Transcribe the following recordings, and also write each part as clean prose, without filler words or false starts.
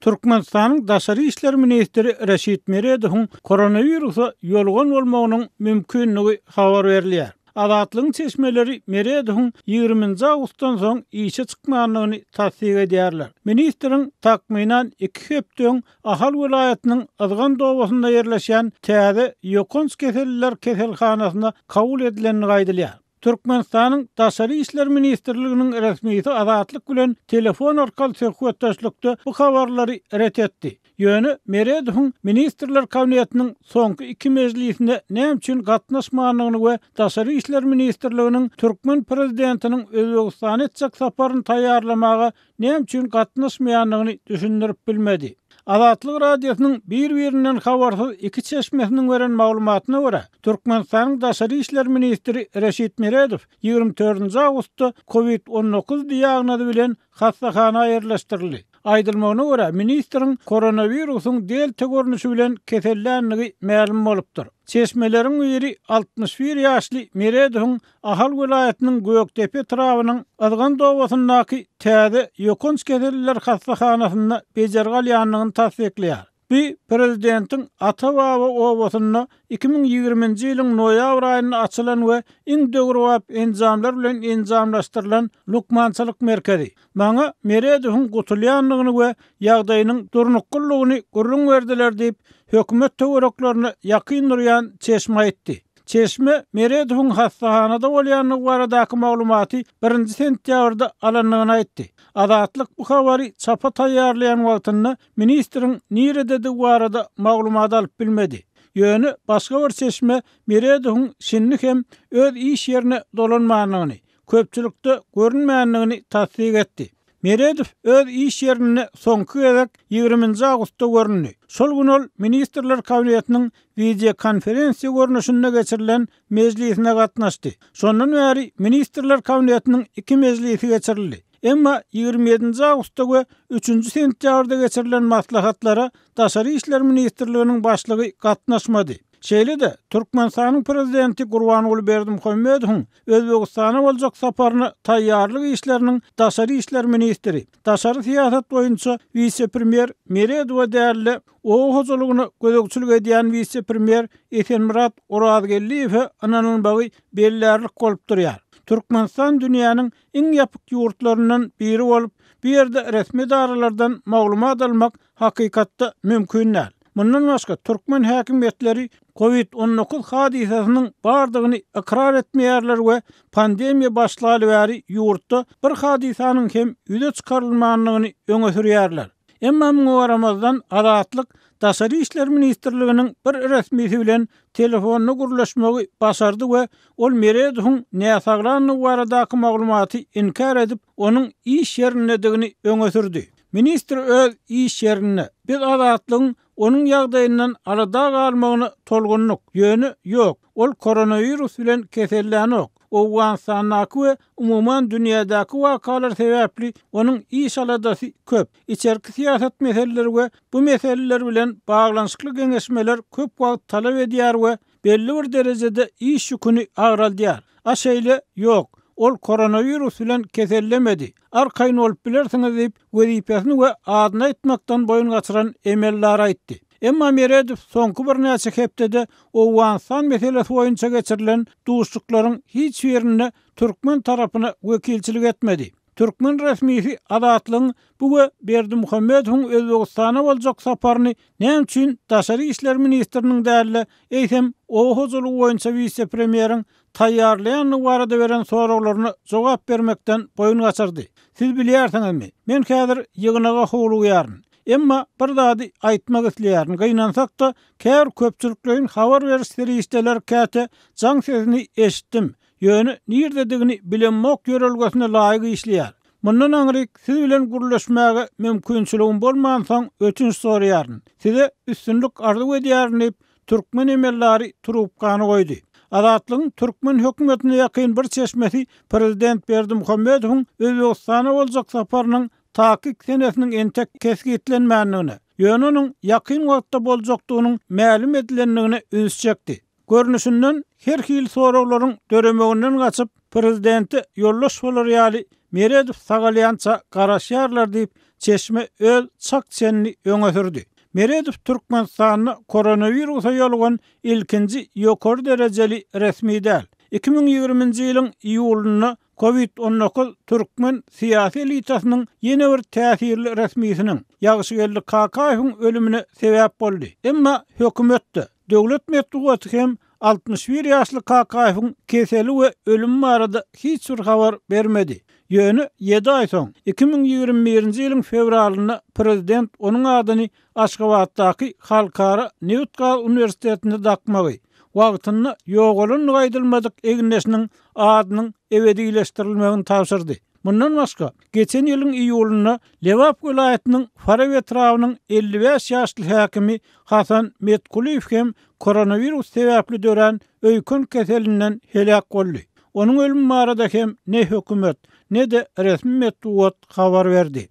Türkmenistanyň daşary işler ministri Reşit Meredowyň koronawirusa ýolugan bolmagynyň mümkinligi habar berilýär. Azatlygyň çeşmeleri Meredowyň ýigriminji awgustdan soň işe çykmandygyny tassyk edýärler. Ministriň takmynan iki hepde öň Ahal welaýatynyň Yzgant obasynda ýerleşýän täze ýokanç keselliler keselhanasyna kabul edilendigi aýdylýar. Türkmenistanyň Daşary işler ministrliginiň resmisi Azatlyk bilen telefon arkaly söhbetdeşlikde bu habarlary ret etdi. Ýöne Meredowyň Ministrler Kabinetiniň soňky iki mejlisine näme üçin gatnaşmandygyny we Daşary işler ministrliginiň türkmen prezidentiniň Özbegistana etjek saparyny taýýarlamaga näme üçin gatnaşmaýandygyny düşündirip bilmedi. Azatlyk Radiosynyň bir-birinden habarsyz iki çeşmesiniň beren maglumatyna görä, Türkmenistanyň daşary işler ministri Reşit Meredow 24 awgustda Covid 19 diagnozy bilen hassahana ýerleşdirildi. Aýdylmagyna görä, ministriň koronawirusyň delta görnüşi bilen keselländigi mälim bolupdyr. Çeşmeleriň biri 61 ýaşly Meredowyň Ahal welaýatynyň Gökdepe etrabynyň Yzgant obasyndaky täze ýokanç keselliler hassahanasynda bejergi alýandygyny tassyklaýar. Bu prezidentiň ata-baba obasynda 2020-nji ýylyň noýabr aýynda açylan we iň döwrebap enjamlar bilen enjamlaşdyrylan lukmançylyk merkezi. Maňa Meredowyň gutulýandygyny we ýagdaýynyň durnuklydygyny gürrüň berdiler diýip, hökümet töwereklerine ýakyn durýan çeşme aýtdy. Çeşme Meredowyň hassahanada bolýandygy baradaky maglumaty birinji sentýabrda alandygyny aýtdy. Azatlyk bu habary çapa taýýarlaýan wagtynda ministriň nirededigi barada maglumat alyp bilmedi. Ýöne başga bir çeşme Meredowyň şindi hem öz iş ýerine dolanmandygyny, köpçülikde görünmändigini tassyk etdi. Meredow öz iş ýerinde soňky gezek ýigriminji awgustda göründi. Şol gün ol Ministrler Kabinetiniň wideokonferensiýa görnüşinde geçirilen mejlisine gatnaşdy. Şondan bäri Ministrler Kabinetiniň iki mejlisi geçirildi. Emma 27-nji awgustda we üçünji sentýabrda geçirilen maslahatlara Daşary işler ministrliginiň başlygy gatnaşmady. Şeýle-de, Türkmenistanyň Prezidenti Gurbanguly Berdimuhamedowyň Özbegistana boljak saparyna taýýarlyk işleriniň daşary işler ministri, daşary syýasat boýunça wise-premýer Meredowa däl-de, oba hojalygyna gözegçilik edýän wise-premýer Esenmyrat Orazgeldiýewe ynanylmagy bellärlik bolup durýar. Türkmenistan dünýäniň iň ýapyk ýurtlaryndan biri bolup, bu ýerde resmi edaralardan maglumat almak hakykatda mümkin däl. Mundan başga, türkmen häkimiýetleri Covid 19 hadysasynyň bardygyny ykrar etmeýärler we pandemiýa başlaly bäri ýurtda bir hadysanyň hem ýüze çykarylmandygyny öňe sürýärler. Emma muňa garamazdan, Azatlyk Daşary işler ministrliginiň bir resmisi bilen telefonda gürleşmegi başardy we ol Meredowyň näsaglandygy baradaky maglumaty inkär edip, onuň iş ýerindedigini öňe sürdi. Ministr öz iş ýerinde, Biz Azatlygyň onuň ýagdaýyndan alada galmagyna tolgundyk, ýöne ýok, ol koronawirus bilen kesellänok. Owganystandaky we umuman dünýädäki wakalar sebäpli onuň iş aladasy köp. Içerki syýasat meseleleri we bu meseleler bilen baglanyşykly geňeşmeler köp wagt talap edýär we belli bir derejede iş ýüküni agraldýar. A şeýle ýok, ol koronawirus bilen kesellemedi. Arkaýyn bolup bilersiňiz diýip, wezipesini we adyny aýtmakdan boýun gaçyran emeldar aýtdy. Emma Meredow soňky birnäçe hepdede Owganystan meselesi boýunça geçirilen duşuşyklaryň hiç birinde türkmen tarapyna wekilçilik etmedi. Türkmen resmisi Azatlygyň bu we Berdimuhamedowyň Özbegistana boljak saparyny näme üçin daşary işler ministriniň däl-de, eýsem, oba hojalygy boýunça wise-premýeriň taýýarlaýandygy barada beren soraglaryna jogap bermekden boýun gaçyrdy. Siz bilýärsiňizmi, men häzir ýygnaga howlugýaryn. Emma bir zady aýtmak isleýärin, gynansak-da, käbir köpçülikleýin habar beriş serişdeleri käte jaň sesini eşitdim, ýöne nirededigini bilemok ýörelgesine laýyk işleýär. Mundan aňryk siz bilen gürleşmäge mümkinçiligim bolmansoň ötünç soraýaryn. Size üstünlik arzuw edýärin diýip, türkmen emeldary trubkany goýdy. Azatlygyň türkmen hökümetine ýakyn bir çeşmesi prezident Berdimuhamedowyň Özbegistana boljak saparynyň takyk senesiniň entek kesgitlenmändigine, ýöne onuň ýakyn wagtda boljakdygynyň mälim edilendigine üns çekdi. Görnüşinden, her hili soraglaryň döremeginden gaçyp, prezidente ýoldaş bolar ýaly Meredow sagalýança garaşýarlar diýip, çeşme öz çak-çenini öňe sürdi. Meredow Türkmenistanda koronawirusa ýolugan ilkinji ýokary derejeli resmi däl. 2020-nji ýylyň iýulynda Covid 19 türkmen syýasy elitasynyň ýene bir täsirli resmisiniň, Ýagşygeldi Kakaýewiň ölümine sebäp boldy. Emma hökümet-de, döwlet metbugaty hem 61 ýaşly Kakaýewiň keseli we ölümi barada hiç bir habar bermedi. Ýöne ýedi aý soň, 2021-nji ýylyň fewralynda prezident onuň adyny Aşgabatdaky Halkara nebit-gaz uniwersitetine dakmagy, wagtynda ýogalandygy aýdylmadyk egindeşiniň adynyň ebedileşdirilmegini tabşyrdy. Mundan başga, geçen ýylyň iýulynda Lebap welaýatynyň Farap etrabynyň 55 ýaşly häkimi Hasan Metkulyýew hem koronawirus sebäpli dörän öýken keselinden heläk boldy. Onuň ölümi barada hem ne hökümet, ne-de resmi metbugat habar berdi.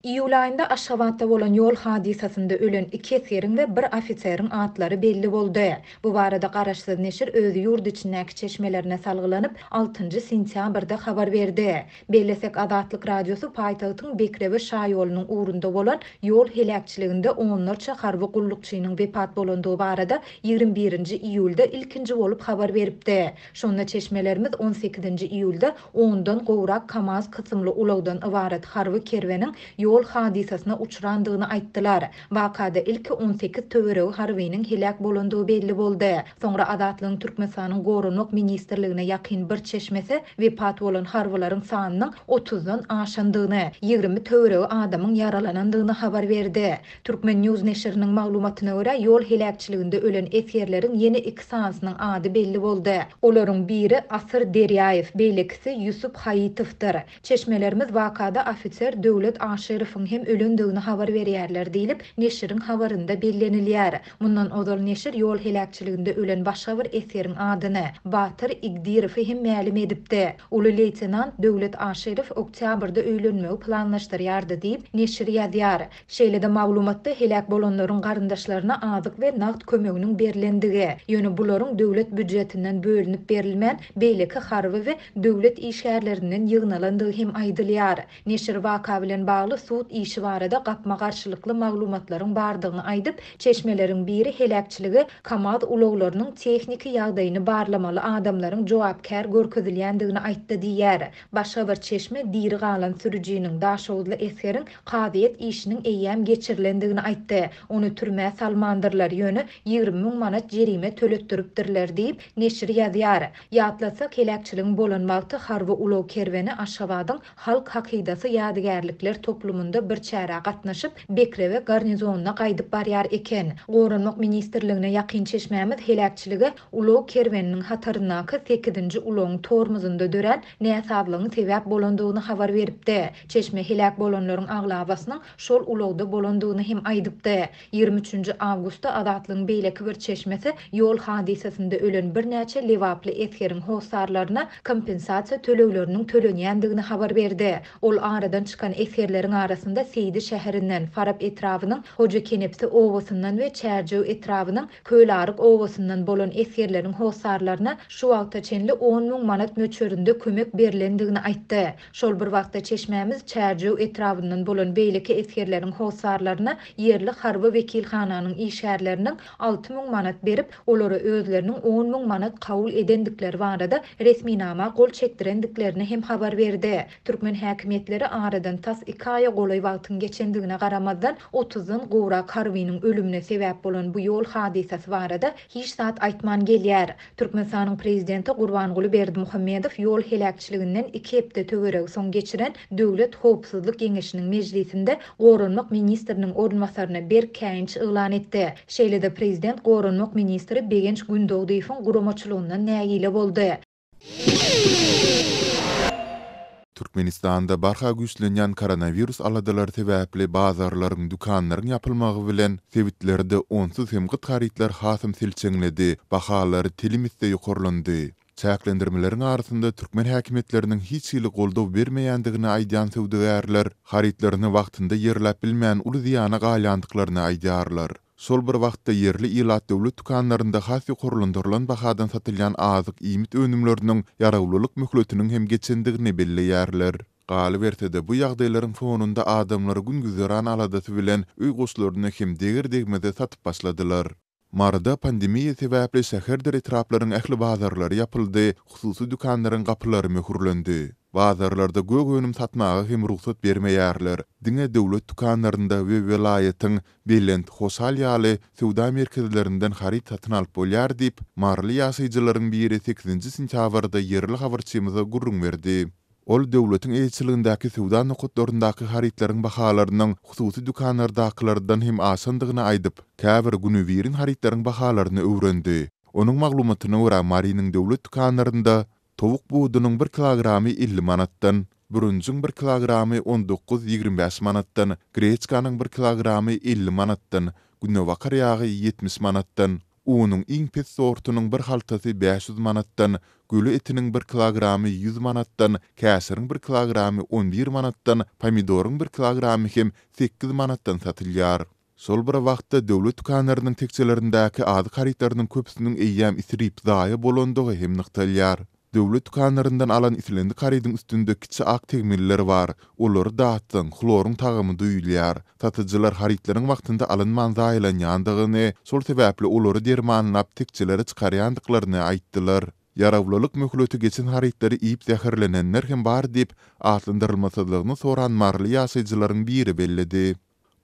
Iýul aýynda Aşgabatda bolan ýol hadysasynda ölen iki esgeriň we bir ofiseriň atlary belli boldy. Bu barada garaşsyz neşir öz ýurt içindäki çeşmelerine salgylanyp, altynjy sentýabrda habar berdi. Bellesek, Azatlyk Radiosy paýtagtyň Bekrewe şaýolunyň ugrunda bolan ýol heläkçiliginde onlarça harby gullukçynyň wepat bolandygy barada 21-nji iýulda ilkinji bolup habar beripdi. Şonda çeşmelerimiz on sekizinji iýulda ondan gowrak KAMAZ kysymly ulagdan ybarat harby kerweniň ýol hadysasyna uçrandygyny aýtdylar. Wakada ilki 18 töweregi harbynyň heläk bolandygy belli boldy. Soňra Azatlygyň Türkmenistanyň Goranmak ministrligine ýakyn bir çeşmesi wepat bolan harbylaryň sanynyň otuzdan aşandygyny, 20 töweregi adamyň ýaralanandygyny habar berdi. Turkmen. News neşiriniň maglumatyna görä, ýol heläkçiliginde ölen esgerleriň ýene iki sanysynyň ady belli boldy. Olaryň biri Asyr Derýaýew, beýlekisi Ýusup Haýytowdyr. Çeşmelerimiz wakada ofiser Döwlet Aşyrowyň hem ölendigini habar berýärler diýlip, neşiriň habarynda bellenilýär. Mundan ozal neşir ýol heläkçiliginde ölen başga bir esgeriň adyny, Batyr Igdirowy hem mälim edipdi. Uly leýtenant Döwlet Aşyrow oktýabrda öýlenmegi planlaşdyrýardy diýip, neşir ýazýar. Şeýle-de maglumatda heläk bolanlaryň garyndaşlaryna azyk we nagt kömeginiň berlendigi, ýöne bularyň döwlet býujetinden bölünip berilmän, beýleki harby we döwlet işgärlerinden ýygnalandygy hem aýdylýar. Neşir waka bilen bagly sud işi barada gapma-garşylykly maglumatlaryň bardygyny aýdyp, çeşmeleriň biri heläkçilige KAMAZ ulaglarynyň tehniki ýagdaýyny barlamaly adamlaryň jogapkär görkezilýändigini aýtdy diýýär. Başga bir çeşme diri galan sürüjiniň, daşoguzly esgeriň kazyýet işiniň eýýäm geçirilendigini aýtdy. Ony türmä salmandyrlar, ýöne 20 müň manat jerime töletdiripdirler diýip, neşir ýazýar. Ýatlatsak, heläkçiligiň bolan wagty harby ulag kerweni Aşgabadyň Halk hakydasy ýadygärlikler toplumynda bir çärä gatnaşyp, Bekrewe garnizonyna gaýdyp barýar eken. Goranmak ministrligine ýakyn çeşmämiz heläkçilige ulag kerweniniň hataryndaky sekizinji ulagyň tormozynda dörän näsazlygyň sebäp bolandygyny habar beripdi. Çeşme heläk bolanlaryň aglabasynyň şol ulagda bolandygyny hem aýdypdy. 23 nji awgustda Azatlygyň beýleki bir çeşmesi ýol hadysasynda ölen birnäçe lebaply esgeriň hossarlaryna kompensasiýa tölegleriniň tölenýändigini habar berdi. Ol aradan çykan esgerleriň arasynda Seýdi şäherinden, Farap etrabynyň Hojakenepsi obasyndan we Çärjew etrabynyň Kölaryk obasyndan bolan esgerleriň hossarlaryna şu wagta çenli on müň manat möçberinde kömek berlendigini aýtdy. Şol bir wagtda çeşmämiz Çärjew etrabyndan bolan beýleki esgerleriň hossarlaryna ýerli harby wekilhananyň işgärleriniň 6000 manat berip, olara özleriniň on müň manat kabul edendikleri barada resminama gol çekdirendiklerini hem habar berdi. Türkmen häkimiýetleri aradan tas iki aýa golaý wagtyň geçendigine garamazdan, otuzdan gowrak harbynyň ölümine sebäp bolan bu ýol hadysasy barada hiç zat aýtman gelýär. Türkmenistanyň Prezidenti Gurbanguly Berdimuhamedow ýol heläkçiliginden iki hepde töweregi soň geçiren Döwlet howpsuzlyk geňeşiniň mejlisinde goranmak ministriniň orunbasaryna berk käýinç yglan etdi. Şeýle-de prezident goranmak ministri Begenç Gündogdyýewiň guramaçylygyndan nägile boldy. Türkmenistanda barha güýçlenýän koronawirus aladalary sebäpli bazarlaryň, dükanlaryň ýapylmagy bilen, sebitlerde onsuz hem gyt harytlar hasam selçeňledi, bahalary telim esse ýokarlandy. Çäklendirmeleriň arasynda türkmen häkimiýetleriniň hiç hili goldaw bermeýändigini aýdýan söwdagärler, harytlaryny wagtynda ýerläp bilmän uly zyýana galýandyklaryny aýdýarlar. Şol bir wagtda, ýerli ilat döwlet dükanlarynda has ýokarlandyrylan bahadan satylýan azyk-iýmit önümleriniň ýarawlylyk möhletiniň hem geçendigini belleýärler. Galyberse-de, bu ýagdaýlaryň fonunda adamlar gün-güzeran aladasy bilen öý goşlaryny hem deger-degmeze satyp başladylar. Maryda pandemiýa sebäpli şäherdir etraplaryň ähli bazarlary ýapyldy, hususy dükanlaryň gapylary möhürlendi. Bazarlarda gök önüm satmaga hem rugsat bermeýärler. Diňe döwlet dükanlarynda we welaýatyň Belent, Hoşal ýaly söwda merkezlerinden haryt satyn alyp bolýar diýip, maryly ýaşaýjylaryň biri sekizinji sentýabrda ýerli habarçymyza gürrüň berdi. Ol döwletiň eýeçiligindäki söwda nokatlaryndaky harytlaryň bahalarynyň hususy dükanlardakylardan hem aşandygyny aýdyp, käbir günübirin harytlaryň bahalaryny öwrendi. Onuň maglumatyna görä, Marynyň döwlet dükanlarynda towuk budunyň bir kilogramy 50 manatdan, bürünjiň bir kilogramy on dokuz, 25 manatdan, greçkanyň bir kilogramy 50 manatdan, günebakar ýagy 70 manatdan, Unuň iň pes sortunyň bir haltasy 500 manatdan, göle etiniň bir kilogramy 100 manatdan, käşiriň bir kilogramy on bir manatdan, pomidoryň bir kilogramy hem sekiz manatdan satylýar. Şol bir wagtda, döwlet dükanlarynyň tekjelerindäki azyk harytlarynyň köpüsiniň eýýäm isrip, zaýa bolandygy hem nygtalýar. Döwlet dükanlaryndan alan islendik harydyň üstünde kiçi ak tegmiller bar. Olary datsaň, hloryň tagamy duýulýar. Satyjylar harytlaryň wagtynda alynman zaýalanýandygyny, şol sebäpli olary dermanlap tekjelere çykarýandyklaryny aýtdylar. Ýarawlylyk möhleti geçen harytlary iýip zäherlenenler hem bar diýip, atlandyrylmasyzlygyny soran maryly ýaşaýjylaryň biri belledi.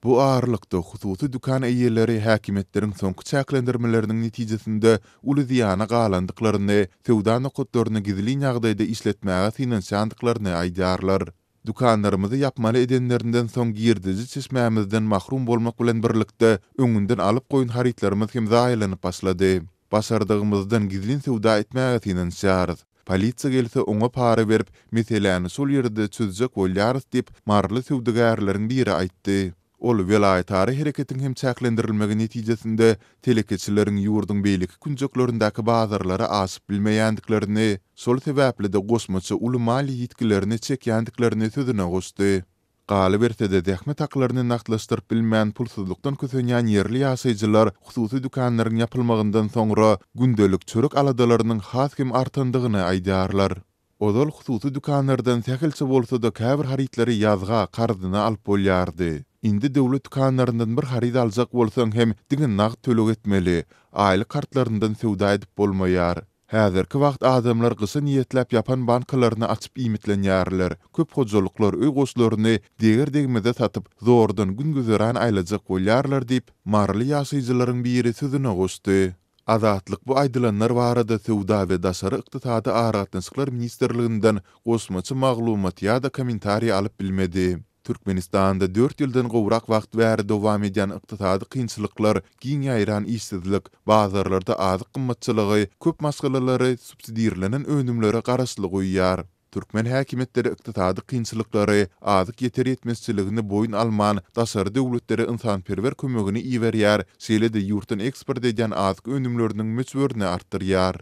Bu aralykda, hususy dükan eýeleri häkimiýetleriň soňky çäklendirmeleriniň netijesinde uly zyýana galandyklaryny, söwda nokatlaryny gizlin ýagdaýda işletmäge synanyşýandyklaryny aýdýarlar. Dükanlarymyzy ýapmaly edenlerinden soň girdeji çeşmämizden mahrum bolmak bilen birlikde, öňünden alyp goýan harytlarymyz hem zaýalanyp başlady. Başardygymyzdan gizlin söwda etmäge synanyşýarys. Polisiýa gelse, oňa para berip, meseläni şol ýerde çözjek bolýarys diýip, maryly söwdagärleriň biri aýtdy. Ol welaýatara hereketiň hem çäklendirilmegi netijesinde telekeçileriň ýurduň beýleki künjeklerindäki bazarlara aşyp bilmeýändiklerini, şol sebäpli-de goşmaça uly maliýe ýitgilerini çekýändiklerini sözüne goşdy. Galyberse-de, zähmet haklaryny nagtlaşdyryp bilmän, pulsuzlykdan kösenýän ýerli ýaşaýjylar hususy dükanlaryň ýapylmagyndan soňra gündelik çörek aladalarynyň has hem artandygyny aýdýarlar. Ozal hususy dükanlardan sähelçe bolsa-da käbir harytlary ýazga, karzyna alyp bolýardy. Indi döwlet dükanlaryndan bir haryt aljak bolsaň hem diňe nagt töleg etmeli, aýlyk kartlaryndan söwda edip bolmaýar. Häzirki wagt adamlar gyşa niýetläp ýapan bankalaryny açyp iýmitlenýärler. Köp hojalyklar öý goşlaryny deger-degmeze satyp, zordan gün-güzeran aýlajak bolýarlar diýip, maryly ýaşaýjylaryň biri sözüne goşdy. Azatlyk bu aýdylanlar barada Söwda we daşary ykdysady aragatnaşyklar ministrliginden goşmaça maglumat ýa-da kommentariý alyp bilmedi. Türkmenistanda dört ýyldan gowrak wagt bäri dowam edýän ykdysady kynçylyklar, giň ýaýran işsizlik, bazarlarda azyk gymmatçylygy köp maşgalalary subsidirlenen önümlere garaşly goýýar. Türkmen häkimiýetleri ykdysady kynçylyklary, azyk ýeter-ýetmezçiligini boýun alman, daşary döwletlere ynsanperwer kömegini iberýär, şeýle-de ýurtdan eksport edýän azyk önümleriniň möçberini artdyrýar.